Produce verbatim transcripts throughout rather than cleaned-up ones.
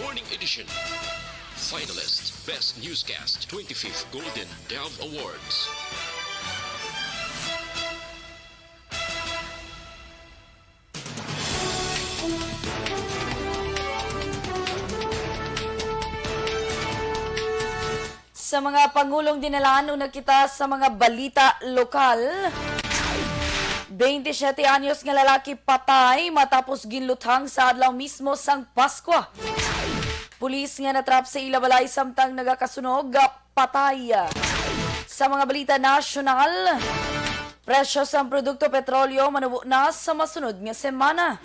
Morning Edition. Finalist, Best Newscast, twenty-fifth Golden Dove Awards. Sa mga pangulong dinalan, una kita sa mga balita lokal. Twenty-siyete anyos nga lalaki patay matapos ginluthang sa adlaw mismo sang Paskwa. Pulis nga natrap sa ila balay samtang nagakasunog, patay. Sa mga balita nasyonal, presyo sang produkto petrolyo manubo na sa masunod nga semana.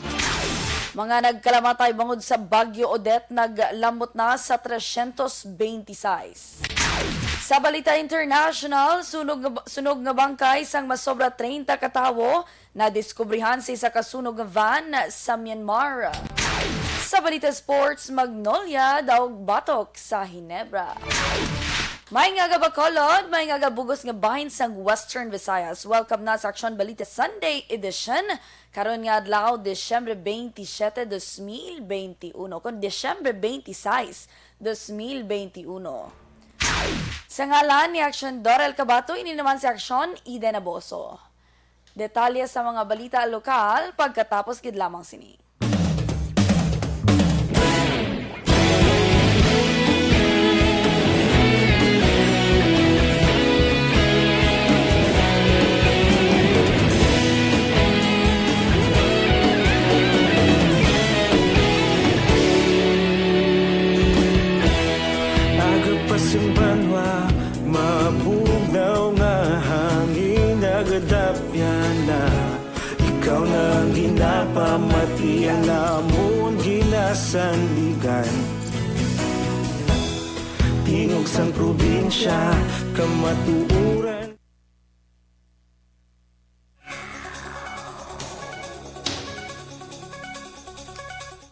Mga nagkalamatay bangod sa Bagyo Odette naglamot na sa tresyentos benti sais. Sa balita international, sunog nga, sunog nga bangkay sang masobra treinta ka tawo nadiskubrihan sa isa ka sunog nga van sa Myanmar. Sa balita sports, Magnolia daog batok sa Ginebra. May nga gabakolod, may nga gabugos nga bahin sang Western Visayas. Welcome na sa Aksyon Balita Sunday Edition. Karon nga adlaw, Disyembre twenty-seven, dos mil twenty-one, kon Disyembre twenty-six, dos mil twenty-one. Sa ngalan ni Aksyon Dorel Cabato, ini naman si Aksyon Eden Aboso. Detalye sa mga balita lokal pagkatapos gid lamang sini. Aga pa sing banwa, mabugnaw nga hangin nagadapyan na. Ikaw na ang ginapamati, ang amon ginasandigan. Tingog sang probinsya, kamatuoran.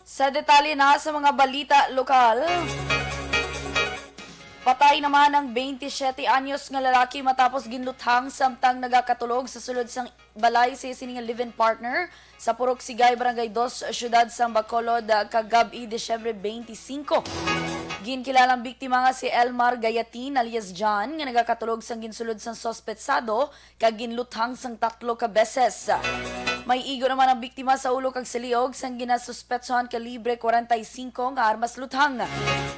Sa detalye na sa mga balita lokal, patay naman ang twenty-seven anyos nga lalaki matapos ginluthang samtang nagakatulog sa sulod sang balay sa iya sini nga live-in partner sa Purok Sigay, Barangay Dos, siyudad sang Bacolod, kagab-i, Disyembre twenty-five. Ginkilala ang biktima nga si Elmar Gayatin alias John nga nagakatulog sang ginsulod sang suspetsado kag ginluthang sang tatlo ka beses. May igo naman ang biktima sa ulo kag sa liog sang ginasuspetsohan kalibre kwarenta y singko nga armas luthang.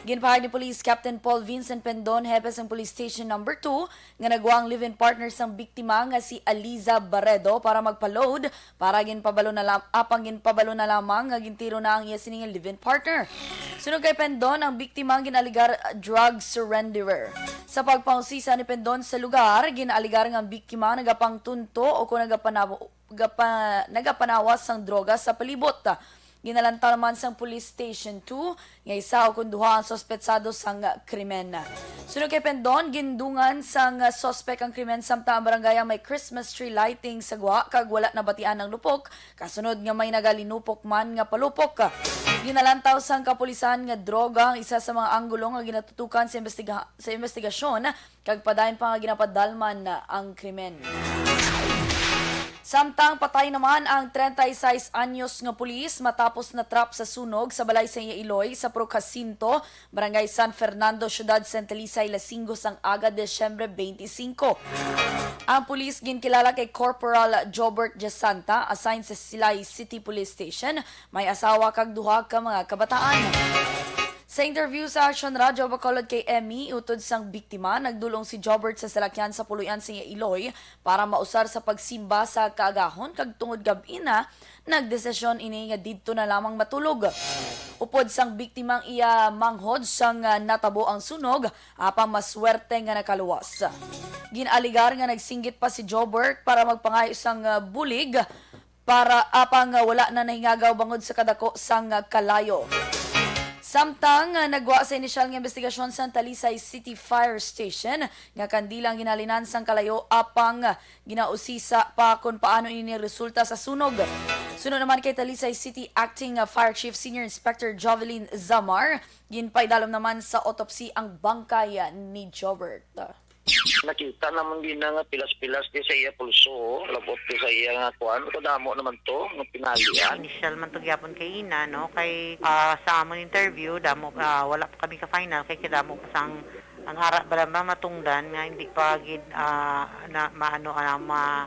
Ginpahayag ni Police Captain Paul Vincent Pendon, hepe sang Police Station Number Two, nga nagwa ang live-in partner sang biktima nga si Aliza Barredo para magpa-load, para ginpabalo na lam-, apang ginpabalo na lamang nga gintiro na ang iya sini nga live-in partner. Suno kay Pendon, ang biktima ang gin-alegar drug surrenderer. Sa pagpangusisa ni Pendon sa lugar, gin-alegar nga ang biktima nagapangtunto o kon nagapanaw-, gapa-, nagapanawas sang droga sa palibot. Ginalantaw naman sang Police Station Two nga isa o kon duha ang suspetsado sang krimen. Suno kay Pendon, gindungan sang suspek ang krimen samtang ang barangay ang may Christmas tree lighting sa gwa kag wala nabatian ang lupok, kasunod nga may nagalinupok man nga palupok. Ginalantaw sang kapulisan nga droga ang isa sa mga anggulo nga ginatutukan sa imbestiga-, sa imbestigasyon, kag padayon pa nga ginapadalman ang krimen. Samtang patay naman ang treinta y seis anyos nga pulis matapos natrap sa sunog sa balay sa iya iloy sa Purok Jacinto, Barangay San Fernando, Siyudad Santa Talisay, Lasinggo sang aga, Disyembre twenty-five. Ang pulis ginkilala kay Corporal Jobert Jasanta, assigned sa Silay City Police Station, may asawa kag duha ka mga kabataan. Sa interview sa Aksyon Radyo Bacolod kay Emmy, utod sang biktima, nagdul-ong si Jobert sa salakyan sa puloy-an sa iya iloy para mausar sa pagsimba sa kaagahon kag tungod gab-i na, nagdesisyon ini nga didto na lamang matulog. Upod sang biktima ang iya manghod sang, ah, natabo ang sunog, apang maswerte nga nakaluwas. Gin-alegar nga nagsinggit pa si Jobert para magpangayo sang, ah, bulig para apang, ah, wala na nahingagaw bangod sa kadako sang, ah, kalayo. Samtang, ah, nagwa sa inisyal nga investigasyon sang Talisay City Fire Station nga kandila ang ginhalinan sang kalayo, apang, ah, ginausisa pa kon paano ini resulta sa sunog. Suno naman kay Talisay City Acting, ah, Fire Chief Senior Inspector Jovelyn Zamar, ginpaidalom naman sa autopsy ang bangkay, ah, ni Jobert. Nakita namon din na nga pilas-pilas di sa iya pulso, oh. Labot di sa iya nga kuan. Kadamo naman to, nga pinalian. Initial man to gyapon kay ina, no? Kay, ah, sa amon interview, damo, ah, wala pa kami ka final kay kadamo pa sang, ang ara ba lang ba matungdan nga hindi pa gid, ah, na maano, ah, ma-,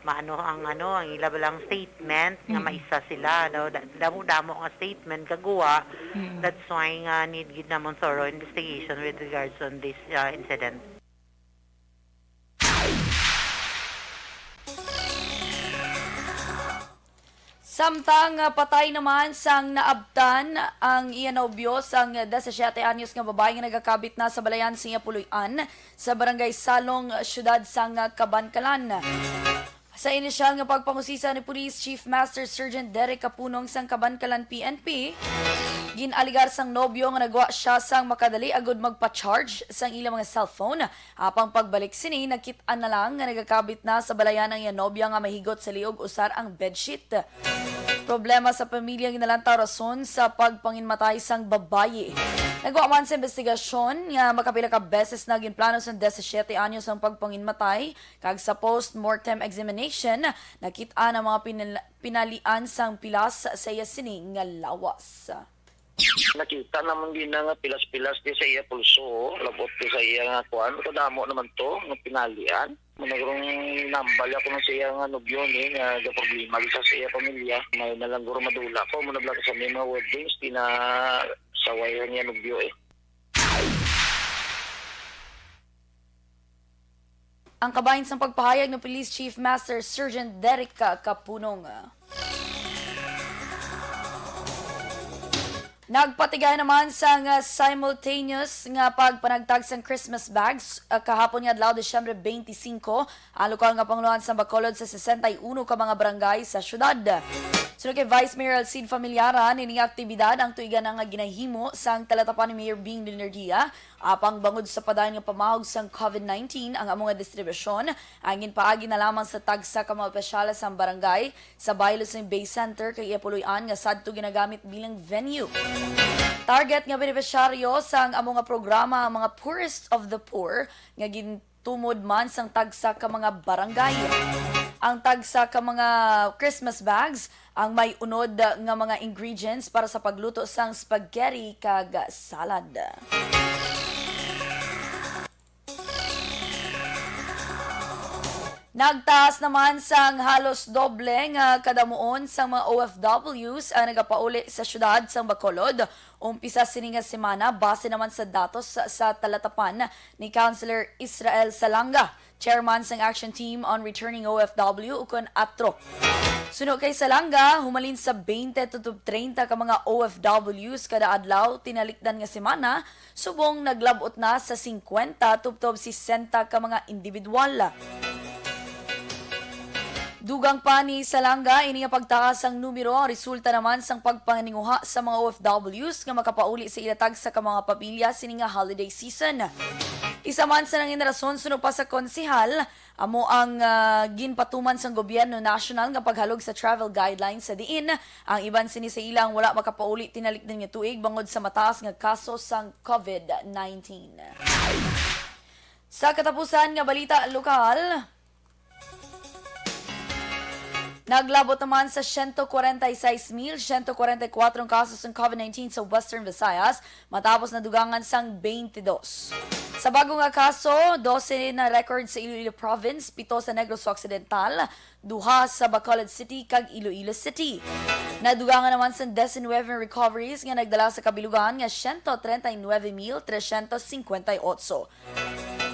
maano ang ano, ang ila ba lang statement nga Mm. maisa sila daw, da-, damo-damo nga statement kaguwa. Mm. That's why nga need gid namon thorough investigation with regards on this, ah, incident. Samtang, ah, patay naman sang naabtan ang iya nobyo sang disisiete anyos nga babayi nga nagakabit na sa balayan sa iya puloy-an sa Barangay Salong, siyudad sang Kabankalan. Sa inisyal nga pagpangusisa ni Police Chief Master Sergeant Derek Kapunong sang Kabankalan P N P, gin-alegar sang nobyo nga nagwa siya sang makadali agud magpa-charge sang ila mga cellphone. Apang pagbalik sini, nakit-an na lang nga nagakabit na sa balayan ang iya nobya nga mahigot sa liog usar ang bedsheet. Problema sa pamilya ang ginalantaw rason sa pagpanginmatay sang babayi. Nagwa man sa investigasyon nga makapila ka beses na ginplano sang disisiete anyos ang pagpanginmatay, kag sa post-mortem examination, nakit-an ang mga pinal-, pinalian sang pilas sa iya sini nga lawas. Nakita namon din na nga pilas-pilas di sa iya pulso, oh. Labot di sa iya nga kuan. Kadamo naman to, nga pinalian. Managurong nambal ako na sa iya nga nobyo ni, nga gaproblema di sa, sa iya pamilya. May nalangguro madula ko, muna bala sa may mga weddings, di na saway ang iya nobyo, eh. Ang kabahin sang pagpahayag ni Police Chief Master Sergeant Derek Ka-, Kapunong. Nagpatigay naman sang, ah, simultaneous nga pagpanagtag sang Christmas bags, ah, kahapon nga adlaw, Disyembre twenty-five, ang lokal nga pangulohan sa Bacolod sa sesenta y uno ka mga barangay sa syudad. Suno kay Vice Mayor Alcid Familiaran, ini nga aktibidad ang tuigan nga ginahimo sang talatapan ni Mayor Bing Leonardia. Apang bangod sa padayon nga pamahog sang COVID nineteen ang amo nga distribusyon, ang ginpaagi na lamang sa tagsa ka mga opisyales sang barangay sa baylo sang Bay Center kag iya puloy-an nga sadto ginagamit bilang venue. Target nga benepisyaryo sang amo nga programa ang mga poorest of the poor nga gintumod man sang tagsa ka mga barangay. Ang tagsa ka mga Christmas bags ang may unod nga mga ingredients para sa pagluto sang spaghetti kag salad. Nagtaas naman sang halos doble nga kadamuon sang mga O F Ws ang nagapauli sa siyudad sang Bacolod umpisa sini nga semana, base naman sa datos sa, sa talatapan ni Councilor Israel Salanga, chairman sang Action Team on Returning O F W, ukon atro. Suno kay Salanga, humalin sa twenty tubtob treinta ka mga O F Ws kada adlaw tinalikdan nga semana, subong naglab-ot na sa singkwenta tubtob sesenta ka mga individual. Dugang pa ni Salanga, ini nga pagtaas sang numero ang resulta naman sang pagpaninguha sa mga O F Ws nga makapauli sa ila tagsa ka mga pamilya sini nga holiday season. Isa man sa nangin rason, suno pa sa konsehal, amo ang, ah, ginpatuman sang gobyerno nasyonal nga paghalog sa travel guidelines, sa diin ang iban sini sa ila ang wala makapauli tinalikdan nga tuig bangod sa mataas nga kaso sang COVID nineteen. Sa katapusan nga balita lokal, naglabot naman sa siyento kwarenta y seis mil siyento kwarenta y kuwatro ang kaso sang COVID nineteen sa Western Visayas, matapos nadugangan sang twenty-dos. Sa bago nga kaso, dose na record sa Iloilo Province, pito sa Negros Occidental, duha sa Bacolod City kag Iloilo City. Nadugangan naman sang diecinuebe recoveries nga nagdala sa kabilugan nga siyento treinta y nuebe mil trescientos cincuenta y ocho.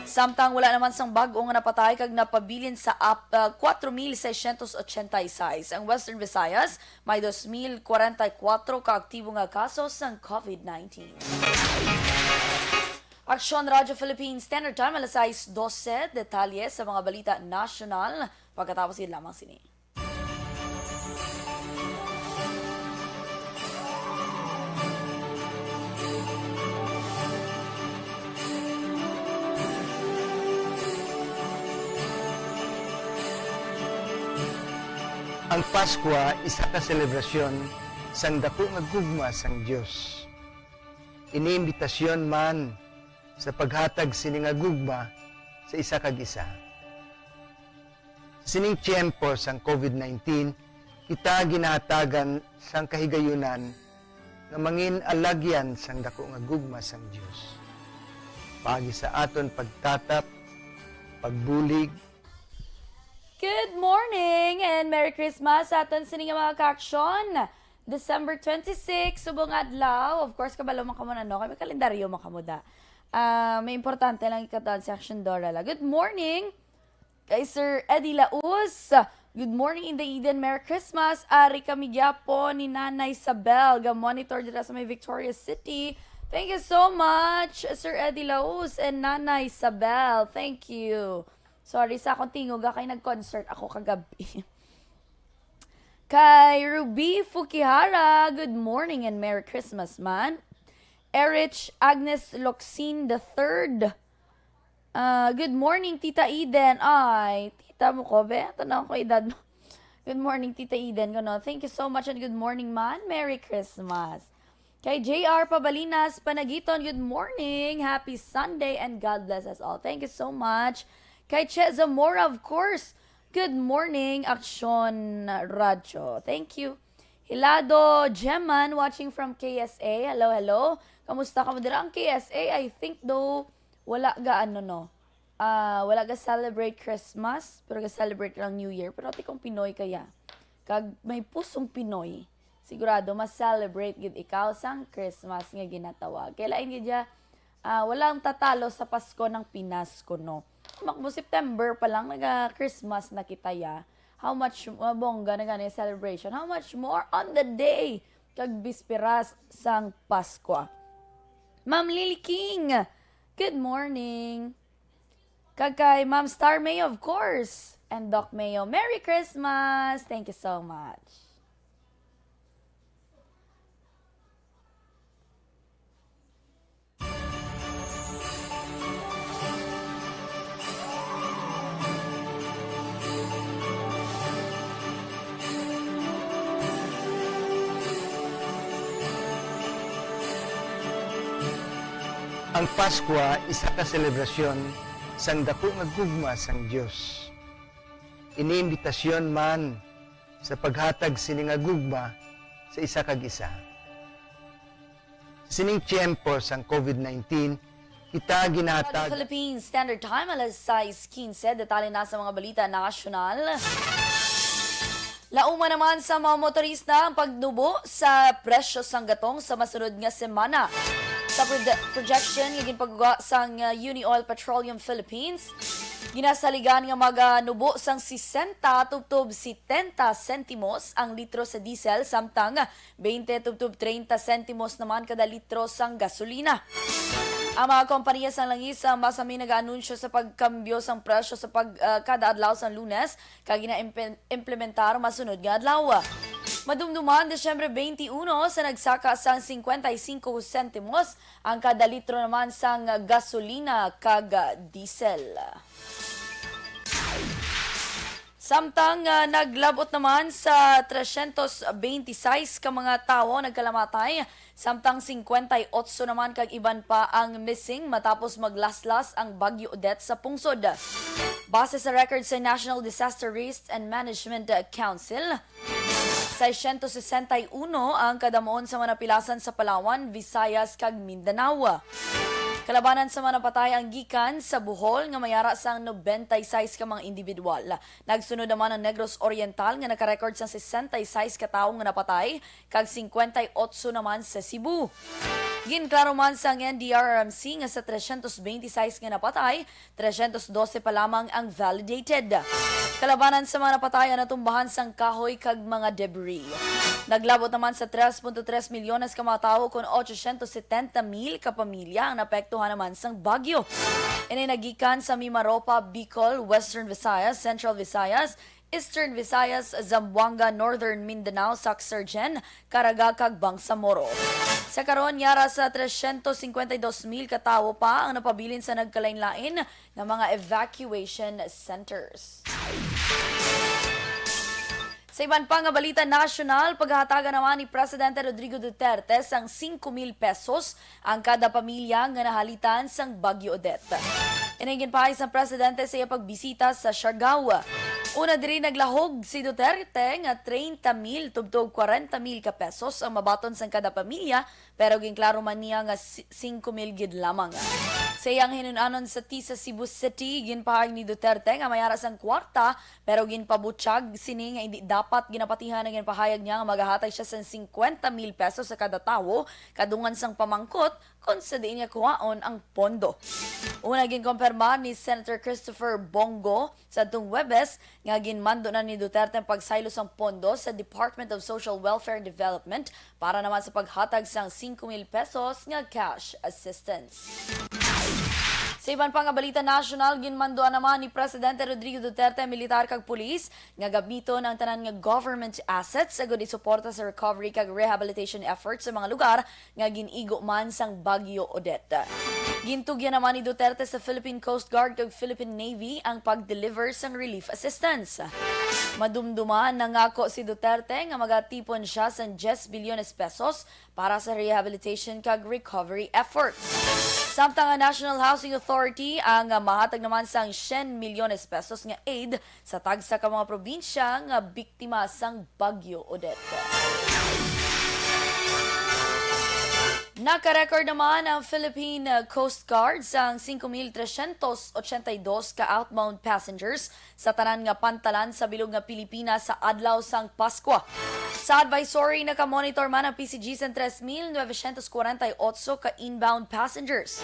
Samtang wala naman sang bag-o nga napatay kag napabilin sa ap-, ah, kuwatro mil seiscientos ochenta y seis ang Western Visayas, may dos mil kwarenta y kuwatro ka aktibo nga kaso sang COVID nineteen. Aksyon Radyo Philippines, Standard Time, alas sais dose. Detalye sa mga balita nasyonal pagkatapos gid lamang sini. Ang Paskwa isa ka selebrasyon sang daku nga gugma sang Dios. Ini imbitasyon man sa paghatag sini nga gugma sa isa kag isa. Sa sining tiyempo sang COVID nineteen, kita ginahatagan sang kahigayunan nga mangin alagyan sang dako nga gugma sang Dios. Paagi sa aton pagtatap, pagbulig, Good morning and Merry Christmas sa aton sini nga mga kaaksyon. December twenty-six, subong adlaw. Of course, kabalo man kamo na, no? Kami kalendaryo man kamo da. Ah, may importante lang ikataon si Action Dorala. Good morning kay Sir Eddie Laus. Good morning, Inday Eden. Merry Christmas. Ari kami gyapon ni Nanay Isabel. Ga-monitor dira sa may Victoria City. Thank you so much, Sir Eddie Laus and Nanay Isabel. Thank you. Sorry sa akong tingog, ah, kay nag-concert ako kagabi. Kay Ruby Fukihara, good morning and Merry Christmas, man. Erich Agnes Locsin the third. Ah, good morning, Tita Eden. Ay, tita mo ko, be? Tanaw ko edad mo. Good morning, Tita Eden. Kuno, thank you so much and good morning, man. Merry Christmas. Kay J R Pabalinas Panagiton, good morning. Happy Sunday and God bless us all. Thank you so much. Kay Che Zamora, of course, good morning, Aksyon Radyo. Thank you. Hilado Geman, watching from K S A. Hello, hello. Kamusta kamo dira? Ang K S A, I think, though, wala ga ano, no? Ah, wala ga celebrate Christmas, pero ga celebrate lang New Year. Pero ati kong Pinoy kaya, kag may pusong Pinoy, sigurado ma-celebrate gid ikaw sang Christmas nga ginatawag. Kay lain gid ya, ah, walang tatalo sa Pasko ng Pinas, kuno. Makbo September pa lang, naga-Christmas na kita ya. How much, uh, bongga na gani celebration? How much more on the day kag bisperas sang Paskwa? Ma'am Lily King, good morning. Kag kay Ma'am Star Mayo, of course. And Doc Mayo, Merry Christmas! Thank you so much. Ang Paskwa isa ka selebrasyon sang dako nga gugma sang Dios. Ini imbitasyon man sa paghatag sini nga gugma sa isa kag isa. Sa sining tiyempo sang COVID nineteen, kita Radyo ginahatag Philippines Standard Time, alas sais quince. Detalye na sa mga balita nasyonal. Lauman naman sa mga motorista ang pagnubo sa presyo sang gatong sa masunod nga semana. Sa prod- projection nga ginpagawa sang uh, Unioil Petroleum Philippines, ginasaligan nga maganubo sang sesenta tubtob setenta sentimos ang litro sa diesel, samtang twenty tubtob treinta sentimos naman kada litro sang gasolina. Ang mga kompanya sang langis, ah, masami nag-aanunsyo sa pagkambyo sang presyo sa pag, ah, kada adlaw sang Lunes, kag gina-implementar masunod nga adlaw. Madumduman, Disyembre twenty-one, sa nagsaka sang cincuenta y cinco sentimos ang kada litro naman sang gasolina kag diesel. Samtang, ah, naglabot naman sa tresyentos beintisais ka mga tawo nagkalamatay, samtang singkwenta y otso naman kag iban pa ang missing matapos maglaslas ang Bagyo Odette sa pungsod. Base sa record sa National Disaster Risk and Management Council, seiscientos sesenta y uno ang kadamuon sa mga napilasan sa Palawan, Visayas, kag Mindanao. Kalabanan sa mga napatay ang gikan sa Bohol nga may ara sang nobenta y sais ka mga individual. Nagsunod naman ang Negros Oriental nga naka-record sang sesenta y sais ka tawo nga napatay, kag singkwenta y otso naman sa Cebu. Ginklaro man sang N D R R M C nga sa tresyentos beintisais nga napatay, tresyentos dose pa lamang ang validated. Kalabanan sa mga napatay ang natumbahan sang kahoy kag mga debris. Naglabot naman sa tres punto tres milyones ka mga tawo kon ochocientos setenta mil ka pamilya ang naapektuhan naman sang bagyo. Ini nagikan sa Mimaropa, Bicol, Western Visayas, Central Visayas, Eastern Visayas, Zamboanga, Northern Mindanao, Sac-Surgen, Caraga, kag Bangsamoro. Sa karon, yara sa tresyentos singkwenta y dos mil ka tawo pa ang napabilin sa nagkalainlain nga mga evacuation centers. Sa iban pa nga balita nasyonal, paghahatagan naman ni Presidente Rodrigo Duterte sang singko mil pesos ang kada pamilya nga nahalitan sang Bagyo Odette. Ini ginpahay sang presidente sa iya pagbisita sa Siargao. Una diri, naglahog si Duterte nga treinta mil tubtob kwarenta mil ka pesos ang mabaton sang kada pamilya, pero ginklaro man niya nga si-, singko mil gid lamang. Sa iyang hinun-anon sa Tisa, Cebu City, ginpahayag ni Duterte nga may ara sang kwarta, pero ginpabutyag sini nga indi dapat ginapatihan. Ang ginpahayag niya nga magahatag siya sang singkwenta mil pesos sa kada tawo kadungan sang pamangkot kon sa diin niya kuhaon ang pondo. Una, ginkompirmar ni Senator Christopher Bong Go sadtong Huwebes nga ginmando na ni Duterte ang pagsaylo sang pondo sa Department of Social Welfare and Development para naman sa paghatag sang singko mil pesos nga cash assistance. Sa iban pa nga balita nasyonal, ginmanduan naman ni Presidente Rodrigo Duterte ang militar kag pulis nga gamiton ang tanan nga government assets agud isuporta sa recovery kag rehabilitation efforts sa mga lugar nga gin-igo man sang Bagyo Odette. Gintugyan naman ni Duterte sa Philippine Coast Guard kag Philippine Navy ang pag-deliver sang relief assistance. Madumduman, nangako si Duterte nga magatipon siya sang diyes bilyones pesos para sa rehabilitation kag recovery efforts. Samtang ang National Housing Authority ang mahatag naman sang syen milyones pesos nga aid sa tagsa ka mga probinsya nga biktima sang Bagyo Odette. Naka-record naman ang Philippine Coast Guard sang singko mil tresyentos ochenta y dos ka outbound passengers sa tanan nga pantalan sa bilog nga Pilipinas sa adlaw sang Paskwa. Sa advisory, naka-monitor man ang P C G sang tres mil novecientos kwarenta y otso ka inbound passengers.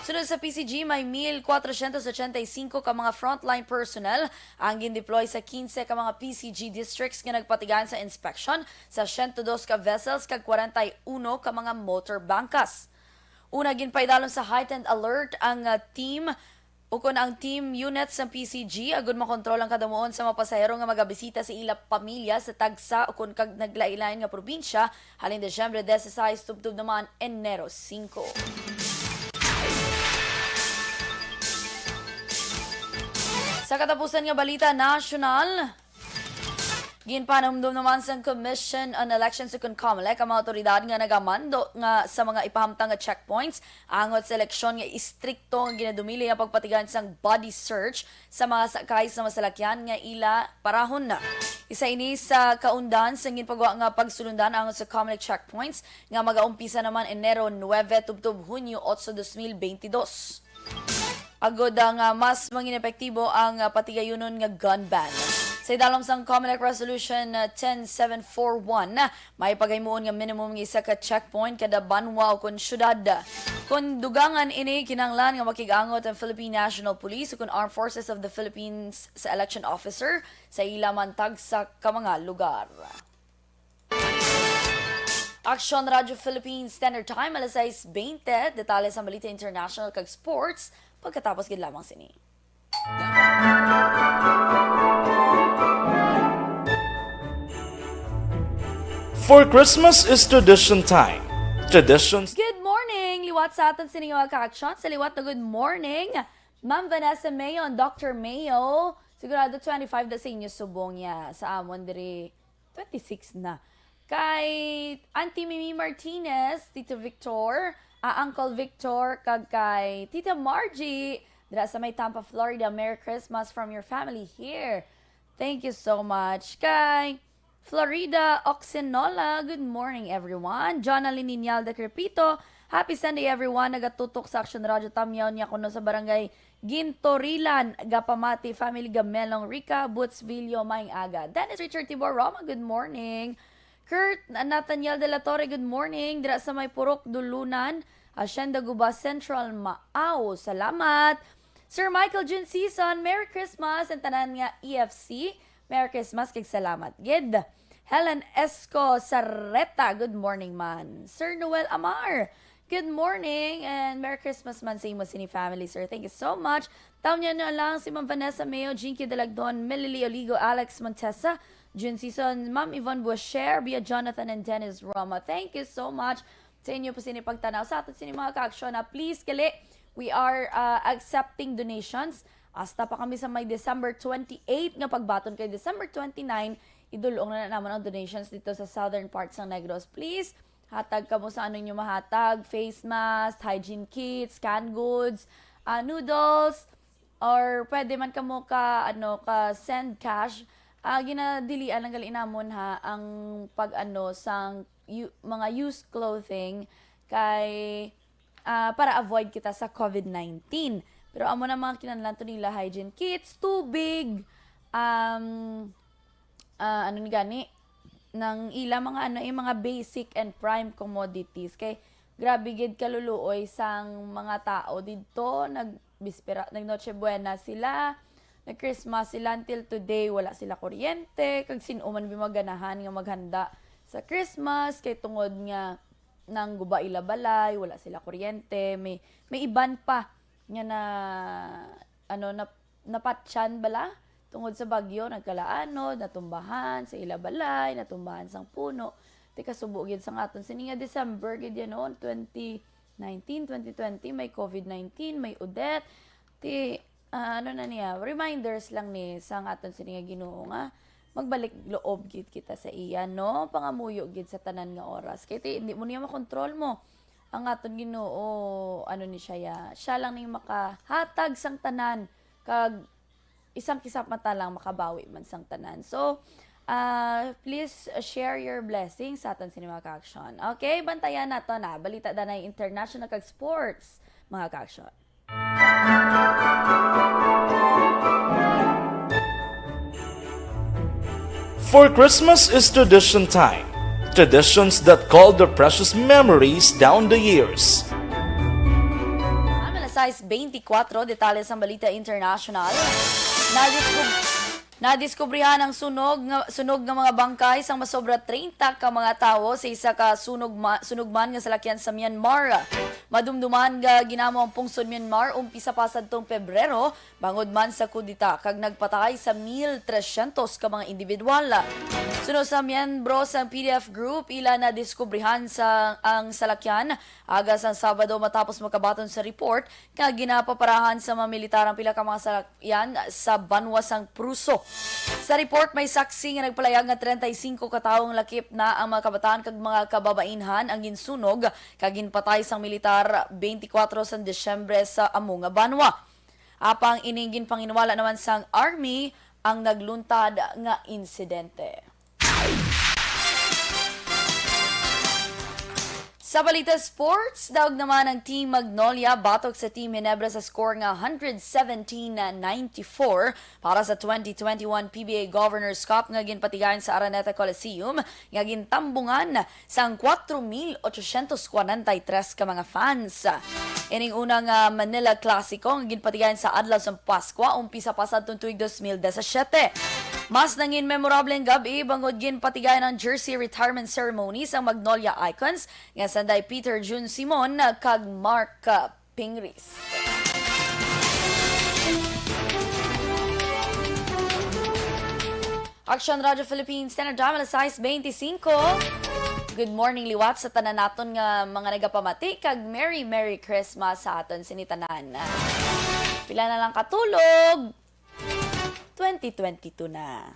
Sunod sa P C G, may mil kwatrocientos ochenta y cinco ka mga frontline personnel ang gindeploy sa quince ka mga P C G districts nga nagpatigayon sa inspeksyon sa siyento dos ka vessels kag kwarenta y uno ka mga motor bangkas. Una, ginpaidalom sa heightened alert ang, ah, team ukon ang team units sang P C G agud makontrol ang kadumuon sa mga pasahero nga magabisita sa ila pamilya sa tagsa ukon kag naglain-lain nga probinsya halin Disyembre dieciséis tubtob naman Enero singko. Sa katapusan nga balita nasyonal, ginpanumdom naman sang Commission on Elections ukon COMELEC ang mga awtoridad nga nagamando nga sa mga ipahamtang nga checkpoints angot sa eleksyon nga istrikto nga ginadumili ang pagpatigayon sang body search sa mga sakay sa mga salakyan nga ila parahon na. Isa ini sa kaundan sa ginpagwa nga pagsulundan angot sa COMELEC checkpoints nga magaumpisa naman Enero nuebe tubtob Hunyo otso, dos mil beintidos. Agod nga mas mangin epektibo ang, ah, patigayunon nga gun ban. Sa idalom sang COMELEC Resolution, ah, ten seven four one, may pagaymuon nga minimum nga isa ka checkpoint kada banwa ukon syudad. Kon dugangan ini, kinahanglan nga makig-angot ang Philippine National Police ukon Armed Forces of the Philippines sa election officer sa ila man tagsa ka mga lugar. Aksyon Radyo Philippines Standard Time, alas sais bente. Detalye sa balita international kag sports pagkatapos gid lamang sini. For Christmas is tradition time. Traditions. Good morning! Liwat sa aton sini nga mga ka-aksyon. Sa liwat na good morning, Ma'am Vanessa Mayo and Doctor Mayo. Sigurado twenty-five na sa inyo subong niya. Sa amon diri, twenty-six na. Kay Auntie Mimi Martinez, Tito Victor, ah, Uncle Victor, kag kay Tita Margie, dira sa may Tampa, Florida. Merry Christmas from your family here. Thank you so much. Kay Florida Oxenola, good morning, everyone. Jonalyn Ninyal de Crepito, happy Sunday, everyone. Nagatutok sa Action Radio Tamyaw niya kuno sa barangay Gintorilan, Gapamati, family Gamelong Rica, Bootsvillo, maayong aga. Dennis Richard Tibor Roma, good morning. Kurt Nathaniel de la Torre, good morning. Dira sa may Purok Dulunan, Hacienda Guba Central, Maao. Salamat. Sir Michael Jun Season, Merry Christmas, and tanan nga E F C. Merry Christmas kag salamat gid. Helen Esco Sareta, good morning man. Sir Noel Amar, good morning and Merry Christmas man sa imo sini family, sir. Thank you so much. Taon niya na lang si Ma'am Vanessa Mayo, Jinky Dalagdon, Melily Oligo, Alex Montesa, Jun Season, Ma'am Yvonne Buasher, Bia Jonathan, and Dennis Roma. Thank you so much sa inyo po sini pagtanaw. Sa aton sini mga ka-aksyon, ah, please, gali, we are, ah, accepting donations. Hasta pa kami sa may December twenty-eight nga pagbaton kay December twenty-nine, Idulong na naman ang donations dito sa southern parts ng Negros. Please, hatag kamo sa ano nyo mahatag, face mask, hygiene kits, canned goods, ah, noodles, or pwede man kamo ka, ano, ka send cash. Ah, ginadilian lang gali namon, ha, ang pag, ano, sang u-, mga used clothing kay, ah, para avoid kita sa covid nineteen. Pero amo na mga kinahanglan to nila, hygiene kits, tubig, um, ah, ano ni gani, nang ila mga, ano, eh, mga basic and prime commodities. Kay grabe gid kaluluoy sang mga tao didto, nagbispera, nag-Noche Buena sila, nag-Christmas sila, until today wala sila kuryente, kag sin-o man bi maganahan nga maghanda sa Christmas kay tungod nga nang guba ila balay, wala sila kuryente, may, may iban pa nga na, ano, na, napatyan bala tungod sa bagyo, nagkalaanod, natumbahan sa ila balay, natumbahan sang puno. Ti kasubo gid sang aton sini nga December gid yan noon, twenty nineteen, twenty twenty, may covid nineteen, may Odette. Ti, ah, ano na niya, reminders lang ni sang aton sini nga Ginoo nga magbalik loob gid kita sa iya, no? Pangamuyo gid sa tanan nga oras. Kay ti, hindi mo niya makontrol mo. Ang aton Ginoo, ano ni siya, ya, siya lang ning makahatag sang tanan, kag isang kisap mata lang makabawi man sang tanan. So, ah, please share your blessings sa aton sini mga ka-action. Okay, bantayan nato na. Balita danay international kag sports, mga ka-action. For Christmas is tradition time. Traditions that call their precious memories down the years. Alas sais beintikwatro, detalye sang balita international. Nadiscover Nadiskubrihan ang sunog nga, sunog nga mga bangkay sang masobra treinta ka mga tawo sa isa ka sunog ma, sunugman nga salakyan sa Myanmar. Madumduman nga ginamo ang pungsod Myanmar umpisa pa sadtong Pebrero bangod man sa kudeta kag nagpatay sa mil trescientos ka mga individual. Suno sa miyembro sang P D F group, ila nadiskubrihan sa ang salakyan aga sang Sabado matapos makabaton sa report nga ginapaparahan sa mga militar ang pila ka mga salakyan sa banwa sang Pruso. Sa report, may saksi nga nagpalayag nga treinta y cinco ka tawo ang lakip na ang mga kabataan kag mga kababainhan ang ginsunog kag ginpatay sang militar twenty-four sang Disyembre sa amo nga banwa. Apang ining ginpanginwala naman sang Army ang nagluntad nga insidente. Sa balita sports, daog naman ang Team Magnolia batok sa Team Ginebra sa score nga one hundred seventeen ninety-four para sa twenty twenty-one P B A Governor's Cup nga ginpatigayon sa Araneta Coliseum nga gintambungan sang kuwatro mil ochocientos kwarenta y tres ka mga fans. Ining una nga Manila Clasico nga ginpatigayon sa adlaw sang Paskwa umpisa pa sadtong tuig dos mil disasiyete. Mas nangin memorable ang gab-i bangod ginpatigayon ang jersey retirement ceremony sang Magnolia Icons nga sanday Peter Jun Simon kag Mark Pingris. Action Radio Philippines, Standard Time, alas sais beintisinko. Good morning liwat sa tanan naton nga mga nagapamati kag Merry Merry Christmas sa aton sini tanan. Pila na lang katulog, twenty twenty-two na.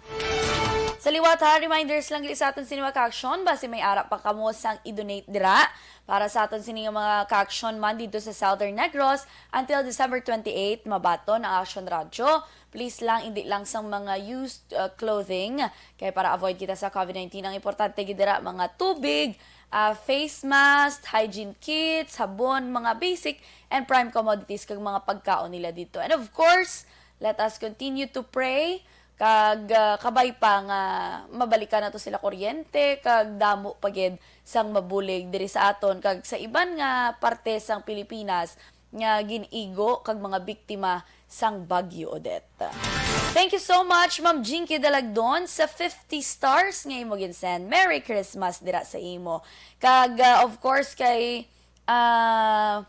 Sa liwat ha, reminders lang gali sa aton sini mga ka-action, basi may ara pa kamo sang i-donate dira para sa aton sini nga mga ka-action man dito sa Southern Negros until December twenty-eight, mabaton ang Action Radio. Please lang, hindi lang sang mga used, uh, clothing, kay para avoid kita sa covid nineteen. Ang importante gid dira, mga tubig, ah, face mask, hygiene kits, sabon, mga basic and prime commodities kag mga pagkaon nila dito. And of course, let us continue to pray kag, ah, kabay pa nga mabalikan nato sila kuryente kag damo pa gid sang mabulig diri sa aton kag sa iban nga parte sang Pilipinas nga gin-igo kag mga biktima sang Bagyo Odette. Thank you so much, Ma'am Jinky Dalagdon, sa fifty stars nga imo gin-send. Merry Christmas dira sa imo. Kag, ah, of course, kay, ah,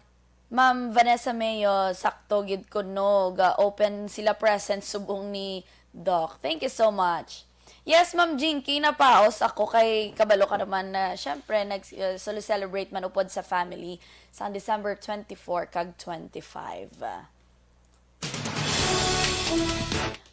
Ma'am Vanessa Mayo, sakto gid kuno, ga-open sila present subong ni Doc. Thank you so much. Yes, Ma'am Jinky, napaos ako kay kabalo ka naman na, syempre, nag, uh, solo celebrate man upod sa family sang December twenty-four kag twenty-five.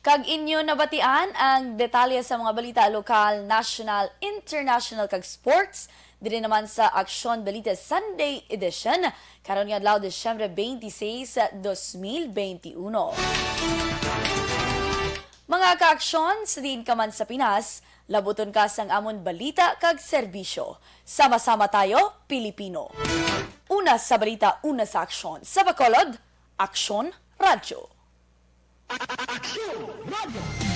Kag inyo nabatian ang detalye sa mga balita lokal, national, international, kag sports diri naman sa Aksyon Balita Sunday Edition karon nga adlaw, Disyembre twenty-six, twenty twenty-one. Mga kaaksyon, sa diin ka man sa Pinas, labuton ka sang amon balita kag serbisyo. Sama-sama tayo, Pilipino. Una sa balita, una sa aksyon. Sa Bacolod, Aksyon Radyo. Aksyon Radyo.